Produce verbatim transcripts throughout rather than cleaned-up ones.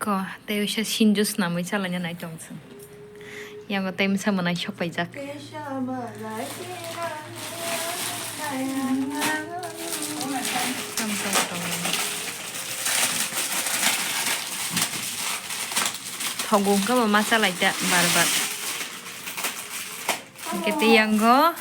Oh, tei uaisa sinju swnamwi chalaina nai tong chwng. Yango tei misa mwnai sok paijak. Thogo wngkha bo ma chalaita bar bar. Hwnkhe tei yango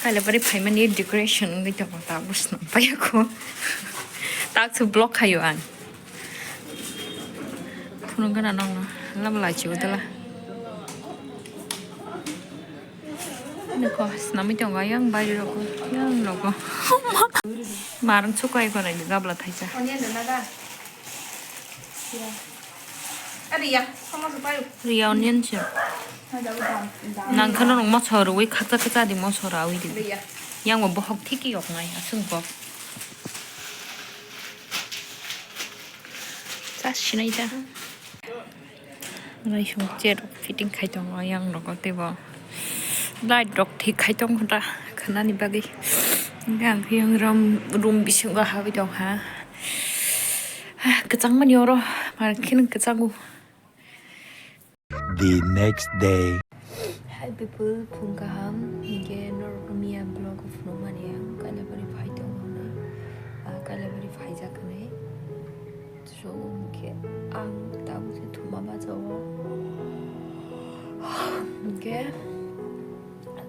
kailabari phaimani decoration wngwi tongo, tabuk swnam paiyakho. Takso vlog khaio ang. Phunukgana nokno lama lachio dala. Nokho swnamwi tongo ayang barirokgo, yang nogo. Marang chukwai korai gabla thaisa. Riya onion se. Nangkhano rwng moso rwui khakchak khe chadi moso raui di. Yang bo bohok thiki yoknai aswk bo. Cha sinai da. Naisong chair fitting khai tongo yang nogo teibo. Light rok thik khai tong kha da khwnani bagwi. Hwnkhe ang khe yang room, room bisingo habwi tong kha. Kwchangmani oro, mar kheno kwchango. The next day. Hi people, phung kaham, hwnkhe norokno miya vlog o phunukmani ang Kailabari phai tongo hwnwi, ah, Kailabari phaijak hwnwi. So, hwnkhe ang tabuk se thuma baja o. Hwnkhe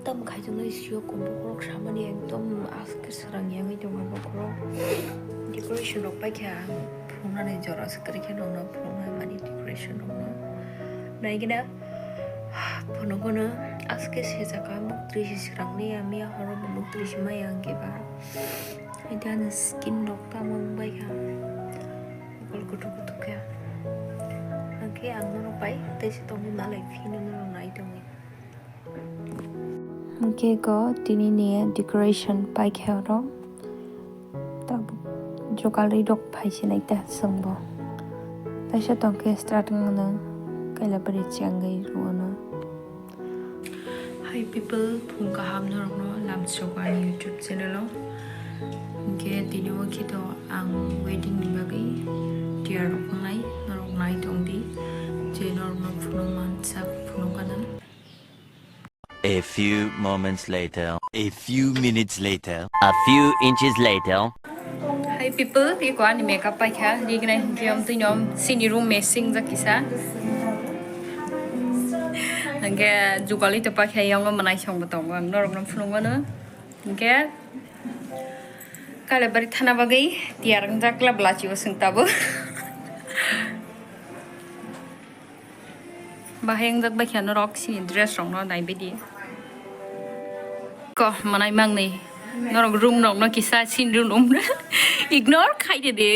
Tam khaijaknai siyok bokhorok samani ekdom aske swrang yangwi tongo bokhorok. Decoration rok paikha ang phunuknani jora se kwrwi khe nokno phunuknai mani decoration rokno. Naigina phunukgwno aske sejak a muktwi se swrangni ya miya horo bo muktwi se maya hwnkhe ba. Haikhe ani skin rok tamo wngbaikha. Mokol kutuk kutuk khe. Hwnkhe ang norok bai tei se tongwi malai phino norok nai tongwi. Hwnkhe go tini ni decoration paikhe oro. Tabuk jogalrwi rok phaisinai ta chwngbo. Taisa tongkhe start wngno Kailabari chengwi rwno. Hi people, phung kaham norokno lamsok ani YouTube channel o. Hwnkhe tini o khe to ang wedding ni bagwi tiyar rok wngnai norok nai tongdi, je norokno phunuk mansak phunuk gana. A few moments later. A few minutes later. A few inches later. Hi people, iko ani makeup paikha, rignai hwnkhe om twi nom sini room mate singjak kisa. Hwnkhe jugalwi to paikha, yango mwnai songbo tongo, ang norokno phunukmano. Hwnkhe Kailabari thana bagwi tiyar wngjak, lab lachi o swng tabuk. Bahai wngjak bai khe norok sini dress rok no nai bidi. Ko manai mangni norok room rok no kisa sin room um ignore khai de de.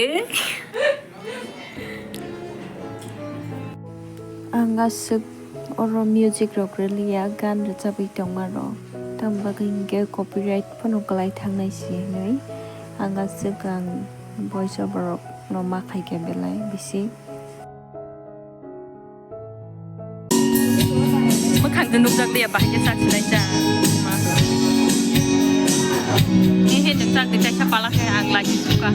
Ang aswk oro music rok rwliya, gan rwchapwi tongma rok. Tamo bagwi hinkhe copyright phano kwlai thangnai se hinwi ang aswk ang voice over rok no ma khai khe belai bisi. Mwkhang de nukjak liya, bahai khe chak sinai cha. Ehe, nukjak de kaisa pala khe ang lagi suka.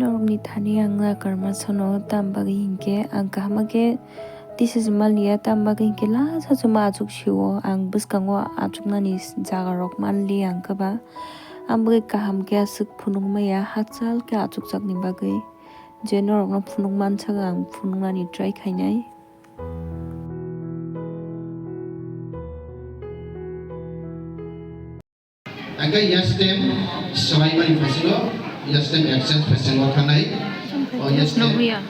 Norok ni thani ang nakarma sono, tam bagwi hinkhe ang kaham khe tisa se manliya, tam bagwi hinkhe lasa chuma achuk sio, ang bwskango achuknani jaga rok manliya ang kwba. Ang bagwi kaham khe aswk phunuk maya, hakchal khe achukjakni bagwi. Je norokno phunuk mansak ang phunuknani try khainai. Hingke yes time swlaimani phaisingno, yes time exchange phaisingo thangnai. O yes time. Nugwiya.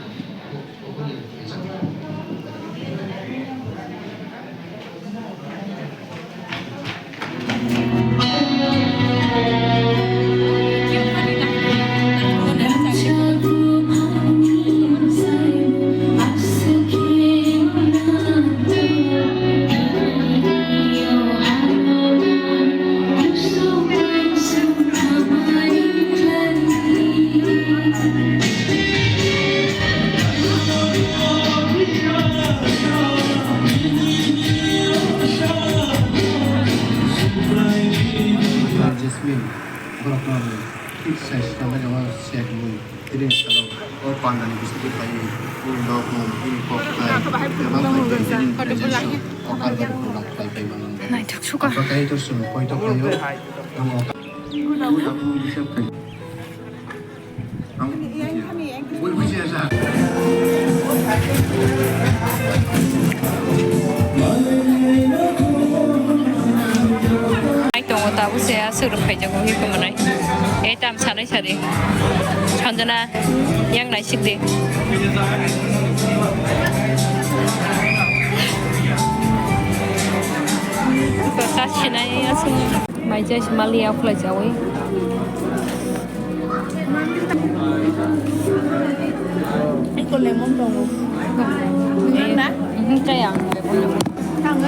Jasmine, borok no thik sai swkang bai jama siyakmung. Tini salo o pandani bisingtwi phaiwi o nok mung bini kok tai bebak bai tei bini presentation o karbar rok no khlai phai mano. Naithok suka. Abo kaitor chwng poito khlaio. Ang o Ai tongo tabuk se aswk rok khaijak o hiko manai. Ei tam sanai sadi. Sanjana yang naisik di. Kok sinai aswk. Mai jai se mali ya khulai jawi. Iko lemon tongo. Nang na? Mhm, kaya lemon, lemon. Nang.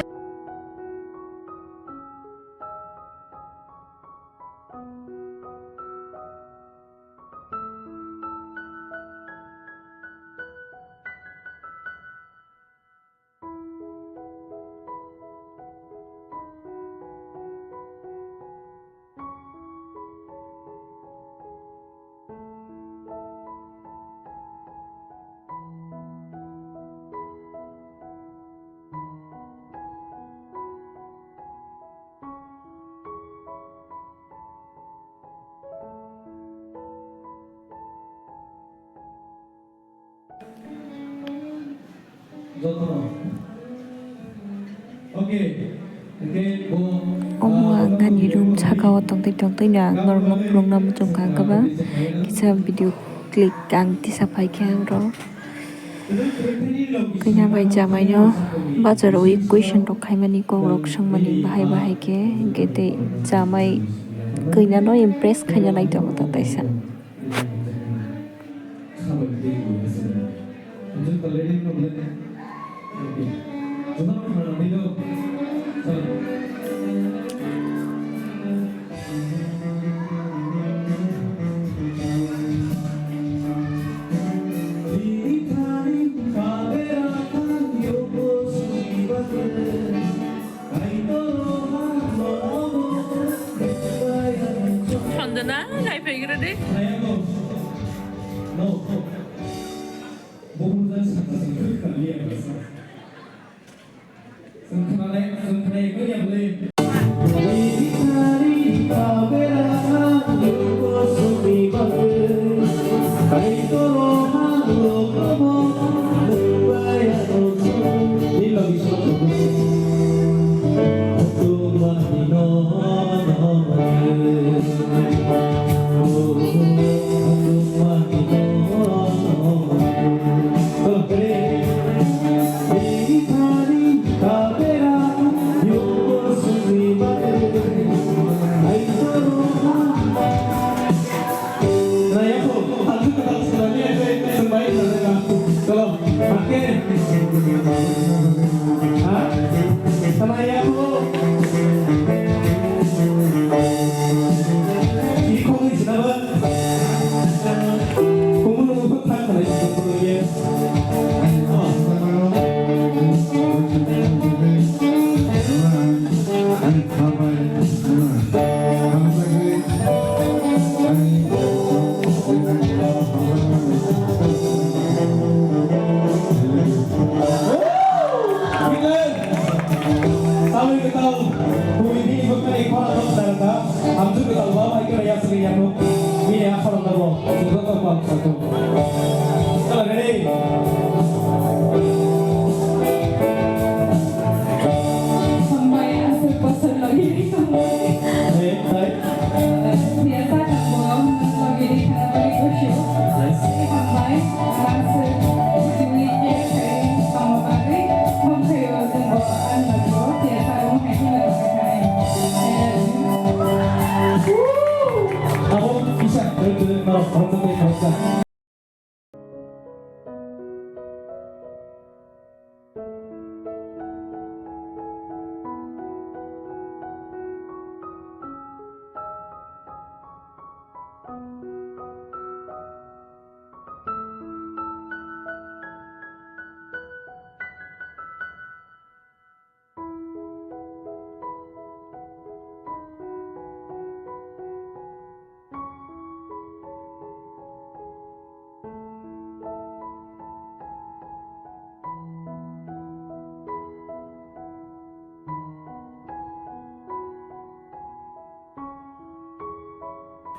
Omo ang ani room saka o tongtwi tongtwi no ang norok no phunukna muchung kha ang khe ba kisa video click ang tisa phai khe ang rw kanya bai jamai no bazar o question rok khaimani kok rok swngmani bahai bahai khe hwnkhe tei jamai kanya no impress khaina nai tongo ta taisa. Sanjana, nai phaigra de. Hamjwk kwtal ba bai kwrwi ya swrwng ya nuk. Bini a khorang tabuk joto tok bang satung. Kala ready? Hambai, aswk bosor logi ri tongmani. Eh, tai? Phiya sakang bo logi ri thana bagwi kosio. Nice. Hambai, aswk twi khe khai tongma bagwi, hamkhaio jwngo ang nokgo phiya sakang hai kheno tongkha. I love you. Abo kisa, norok, norok, norok, norok.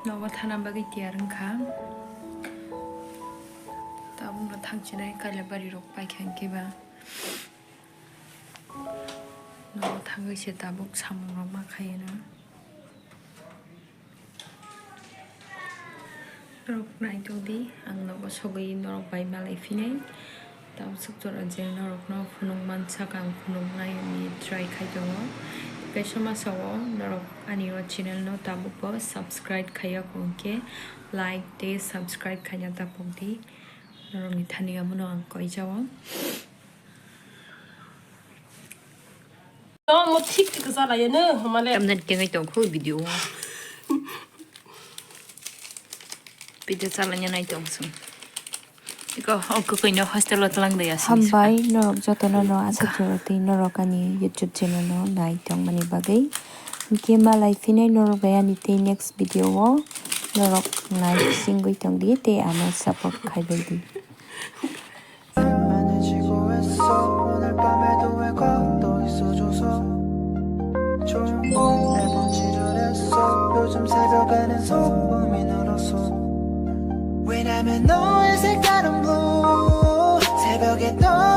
Nogo thana bagwi tiyar wngkha. Tabukno thangchinai Kailabari rok paikha hinkhe ba. Nogo thangwi se tabuk samung rok ma khaiyeno. Norok naitokdi, ang nogo sogwi norok bai malai phinai. Tabuk suk jora je norokno phunuk mansak ang phunuknai hwnwi try khai tongo. Kaisa masa o norok ani o channel no tabuk bo subscribe khaiya kho hinkhe like tei subscribe khaina tapokdi. Norokni thani abono ang koi jao. Tamo thik thik chalaiya no, hamale. Tamdan kengai tong khu video o. Video chalanya nai tong sung. Iko hokko koino hostel o tlang de ya sini. Hambai norok jotono no aswk jora tei norok ani YouTube channel no nai tong mani bagwi. Hinkhe malai phinai norok bai ani tei next video o norok nai singwi tong di tei ano support khai bai di. 안해지고 했어 오늘 밤에도 왜 걷어 있어줘서 좋은 꿈에 번지를 했어 요즘 새벽에는 소음이 늘었어 왜냐면 너의 색다른 blue 새벽에 떠